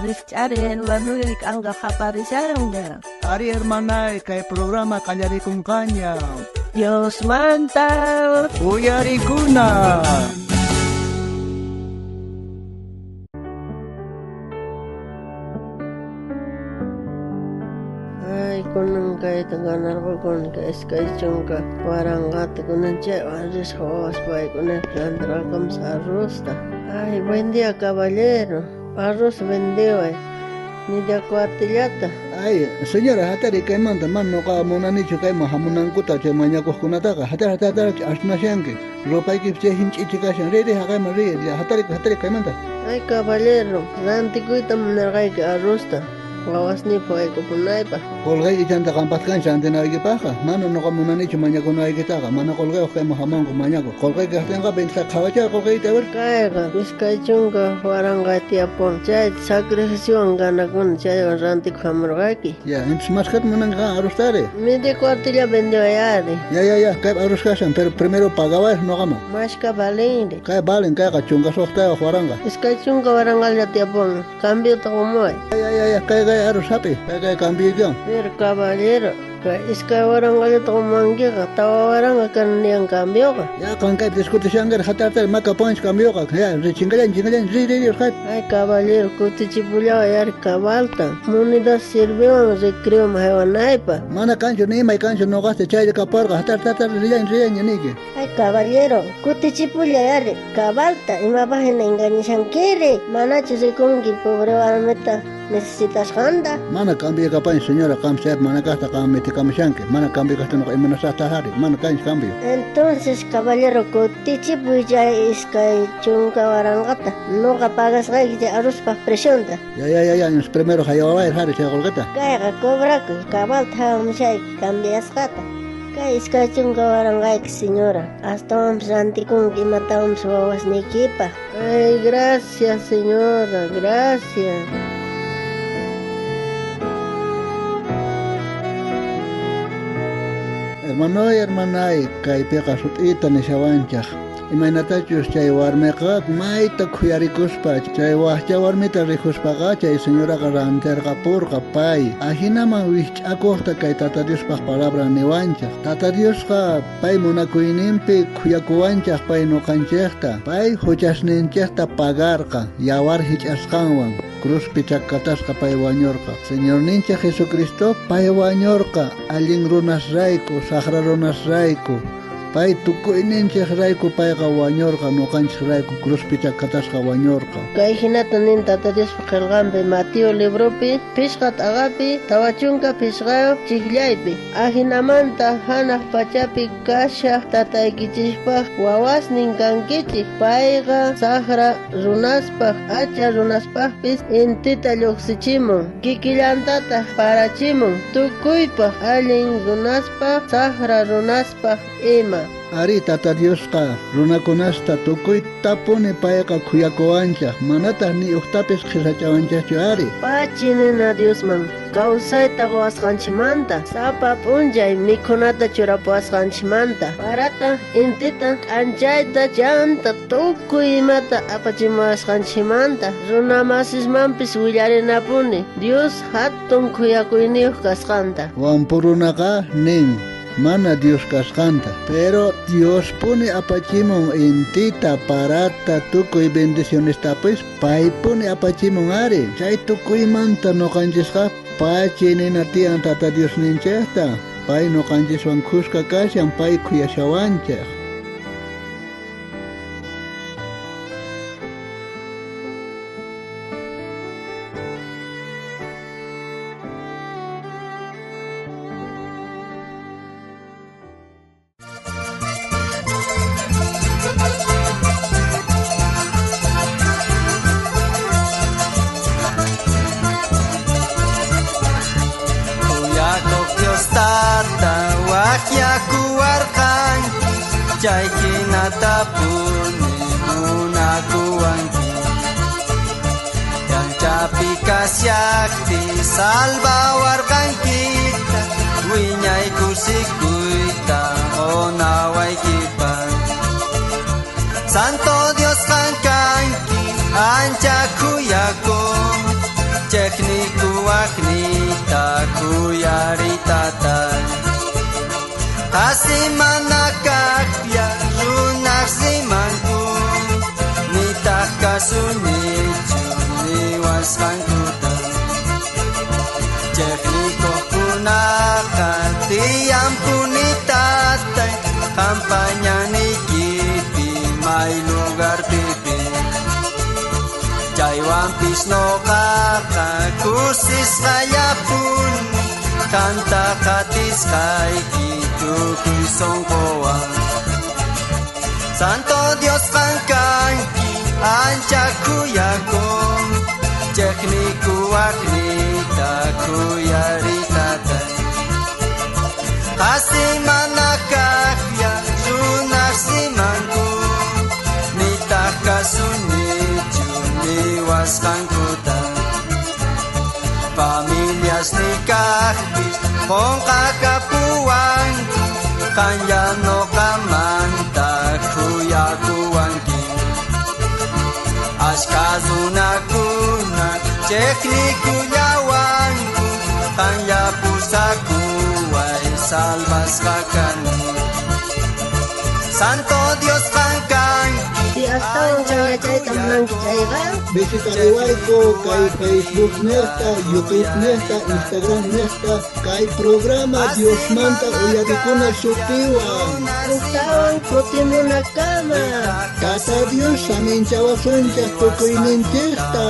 Rijch'ariy hermanoy, k'anqa qaparishanña. Ari hermanay, kay programa qallarikunqaña. Diosmanta Uyarikuna. Ay, kunan kayta ganarqokuni kay 20 waranqata, kunan chaywan risqa wawas paykunapis rantirqakamus arrozta. Ay, buen día, caballero. Arroz vendeway. Media cuartillata. Ay, señora, hatari kaymanta, mana noqa munanichu kayman hamunankuta chay mañakuqkunataqa. Hatari, hatari, hatari, asnashanki. Ropaykipis chay hinch'ichi kashan. Ri, ri, haqayman ri, hatari, hatari kaymanta. Ay, caballero, rantikuyta munarqayki arrozta. Wawasniypaq waykupunaypaq. Qolqayki chanta qampaq kancha antinaykipaqqa. Mana noqa munanichu mañakunaykitaqa. Mana qolqayuq kayman hamunku mañakuq. Qolqayki kaqtinqa ventata qhawachay qolqaykita, a ver. Kayqa 20 waranqa tiyapun. Chay sacrificiowan ganakuni, chaywan rantikuq hamurqayki. Ya, entonces mashkata munanki qan arroztari? Media cuartilla vendeway ari. Ya, ya, ya, kaypi arroz kashan, pero primero pagaway noqaman. Mashka valenri. Kay valen, kayqa 16 waranqa. 20 waranqalla tiyapun. Cambiota qumuway. Ya, ya, ya, kay, kay arroz hapi, kay, kay cambioykiwan. Pero caballero, kay 2 waranqallata qumankiqa, 4 waranqa kananiyan cambioqa. Ya, qan kaypi discutishankari, hatartari maka ponch cambioqa. Ya, ri, chingallan, chingallan, ri, ri, ri, urqay. Ay, caballero, kutichipullaway ari cabalta. Monedas sirviwan recreoman haywanaypaq. Mana kanchu, ni imay kanchu noqasta chaylla kaparqa. Hatar, hatar, rillan, rillan, niyki. Ay, caballero, kutichipullay ari cabalta. Imapaq hina engañashankiri? Manachu rikunki pobre warmita necesitasqanta? Mana cambio kapañ, señora, qam chaypi mana kaqta qam mitikamushanki. Mana cambio kaqta noqa imanasaqta ari. Mana kanchu cambio. Entonces, caballero, kutichipuy chay 20 waranqata. Noqa pagasqayki chay arrozpaq precionta. Ya, ya, ya, ya, entonces primero haywaway ari chay qolqeta. Kayqa cobrakuy, cabalta hawamushayki cambiasqata. Kay 20 waranqayki, señora. Astawanpis rantikunki imatawanpis wawasniykipaq. Ay, gracias, señora, gracias. Hermanoy, hermanay, kaypiqa sut'ita nishawanchaq. Imaynatachus chay warmiqa mayta khuyarikuspa, chay wajcha warmita rikuspaqa chay señoraqa rantirqapurqa pay. Ajinaman wijch'akuqta kay Tata Diospaq palabra niwanchaq. Tata Diosqa pay munakuyninpi khuyakuwanchaq pay noqanchejta. Pay huchasninchejta pagarqa yawar hich'asqanwan. Cruzpi chakatasqa pay wañurqa. Señorninchej Jesucristo pay wañurqa allin runasrayku, saqra runasrayku. Pay tukuyninchej rayku payqa wañurqa, noqanchej rayku cruzpi chakatasqa wañurqa. Kay hinata nin Tata Diospa qillqanpi Mateo libropi 5 t'aqapi 45 chijllaypi. Ajinamanta hanaq pachapi kashaq tataykichispaq wawasnin kankichik. Payqa saqra runaspaq, acha runaspaqpis intita lluqsichimun, kikillantataq parachimun, tukuypaq allin runaspaq, saqra runaspaq ima. Ari Tata Diosqa runakunasta tukuytapuni payqa khuyakuwanchaq, manataq ni uqtapis qhisachawanchaqchu ari. Pachi nina Diosman kawsayta quwasqanchikmanta, sapa p'unchay mikhunata churapuwasqanchikmanta, parata, intita, k'anchayta, chanta tukuy imata apachimuwasqanchikmanta, runamasismanpis willarinapuni Dios hatun khuyakuyniyuq kasqanta. Wampu runaqa nin mana Dios kasqanta, pero Dios puni apachimun intita, parata, tukuy bendicionestapis paypuni apachimun ari. Chay tukuymanta noqanchisqa pachi nina tiyan Tata Diosninchejta. Pay noqanchiswan khuska kashan, pay khuyashawanchej. Chay hinatapuni munakuwanki. Yanchapi kashaqti salvawarqankita, wiñay kusikuyta qonawaykipaq. Santo Dios qan kanki, ancha khuyakuq, Chejnikuwajniyta khuyariy tatay. Qhasi mana kajlla runaj rimanku, nitaj kasunichu niwasqankuta. Chejnikojkunaqa tiyanpuni tatay, qanpa ñanniykipi may lugarpipis. Chaywanpis noqaqa kusisqallapuni qanta qhatisqayki tukuy sonqowan. Santo Dios qan kanki ancha khuyakun, chejnikuwajniyta khuyariy tatay. Qhasi mana kajlla runaj rimanku, nitaj kasunichu niwasqankuta. Familias ni kajpis qonqakapuwanku, qanlla noqamanta khuyakuwanki. Ashkha runakuna chejnikullawanku, qanlla pusakuway salvasqa kani. Santo Dios qan kanki Si astawan yachayta munanki chayqa, Visitariwayku kay Facebook nejta, YouTube nejta, Instagram nejta, kay programa Diosmanta uyarikuna sutiwan. Ujtawan kutimunakama. Tata Dios saminchawasunchej tukuyninchejta.